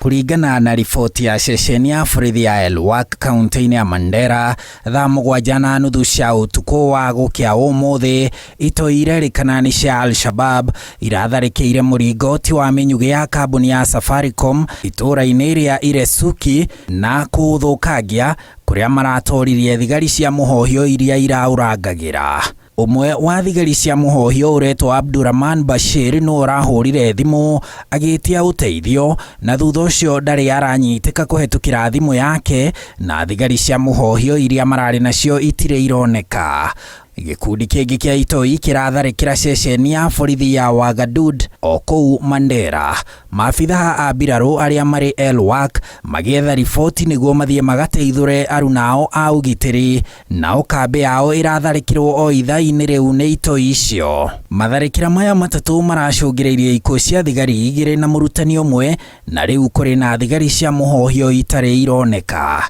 Kũringana na riboti ya ceceni ya borithi ya Elwak kaunti-inĩ ya Mandera thaa 7:30 cia ũtukũ wa gũkĩa ũmũthĩ, itoi irerĩkana nĩ cia Al-Shabab iratharĩkĩire mũringoti wa mĩnyugĩ ya kambuni ya Safaricom itũũra-inĩ rĩa Iresuki na kũũthũkangia kũrĩa maratoririe thigari cia mũhohio iria iraũrangagĩra. Ũmwe wa thigari cia mũhohio ũretwo Abdurrahman Bashir nĩwe ũrahũrire thimũ agĩtia ũteithio na thutha ũcio ndarĩ aranyitĩka kũhetũkĩra thimũ yake na thigari cia mũhohio iria mararĩ nacio itirĩ ironeka. Gĩkundi kĩngĩ kĩa itoi kĩratharĩkĩra ceceni ya borithi ya Wagadud o kũu Mandera. Maabithaa a mbirarũ arĩa marĩ Elwak magĩetha riboti nĩguo mathiĩ magateithũre arunao a ũgitĩri, nao kambĩ yao ĩratharĩkĩrwo o ithaa-inĩ rĩu nĩ itoi icio. Matharĩkĩra maya matatũ maracũngĩrĩirie ikuũ cia thigari 2 na mũrutani ũmwe, na rĩu kũrĩ na thigari cia mũhohio itarĩ ironeka.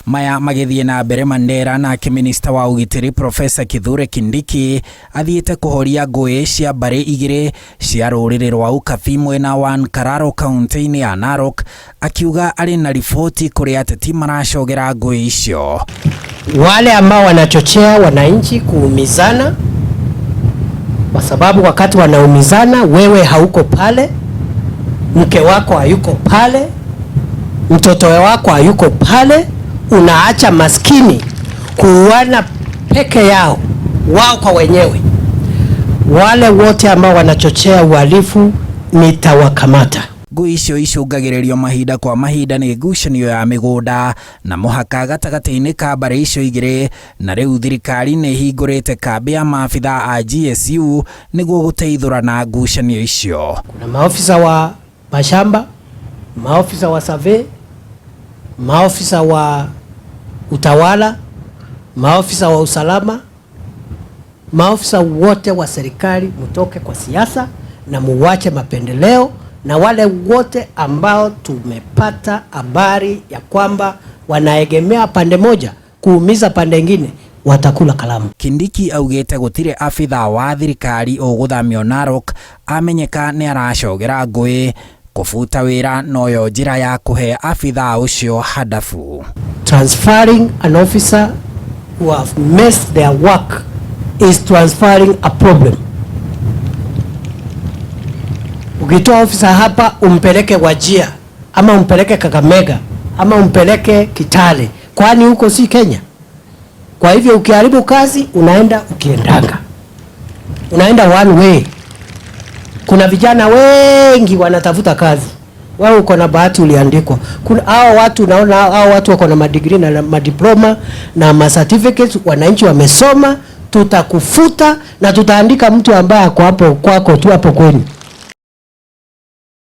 Maya magĩthiĩ na mbere Mandera, nake minista wa ũgitĩri Profesa Kithure Kindiki athiĩte kũhoria ngũĩ cia mbarĩ 2 cia rũrĩrĩ rwa Ukabi mwena wa Nkararo kaunti-inĩ ya Narok, akiuga arĩ na riboti kũrĩ ateti maracogera ngũĩ icio. Wale ambao wanachochea wananchi kuumizana, kwa sababu wakati wanaumizana wewe hauko pale, mke wako hayuko pale, mtoto wako hayuko pale, unaacha maskini kuuana peke yao, wao kwa wenyewe. Wale wote ambao wanachochea uhalifu nitawakamata. Ngũĩ icio icũngagĩrĩrio mahinda kwa mahinda nĩ ngucanio ya mĩgũnda na mũhaka gatagatĩ-inĩ ka mbarĩ icio igĩrĩ, na rĩu thirikari nĩ ĩhingũrĩte kambĩ ya maabithaa a GSU nĩguo gũteithũrana ngucanio icio. Kuna maofisa wa mashamba, maofisa wa survey, maofisa wa utawala, maofisa wa usalama, maofisa wote wa serikali, mtoke kwa siasa na muwache mapendeleo, na wale wote ambao tumepata habari ya kwamba wanaegemea pande moja kuumiza pande nyingine watakula kalamu. Kindiki augite gutire abithaa wa thirikari ũgũthamio Narok amenyeka nĩ aracogera ngũĩ. Kũbuta wĩra noyo njĩra ya kũhe abithaa ũcio hadabu. Transferring an officer who have messed their work is transferring a problem. Ukitoa officer hapa umpeleke Wajir ama umpeleke Kakamega ama umpeleke Kitale, kwani huko si Kenya? Kwa hivyo ukiharibu kazi unaenda ukiendanga, unaenda one way. Kuna vijana wengi wanatafuta kazi, wewe uko na bahati uliandikwa. Kuna hao watu, unaona hao watu wako na madegree na madiploma na ma certificates, wananchi wamesoma. Tutakufuta na tutaandika mtu ambaye ako hapo kwako tu hapo kwenu.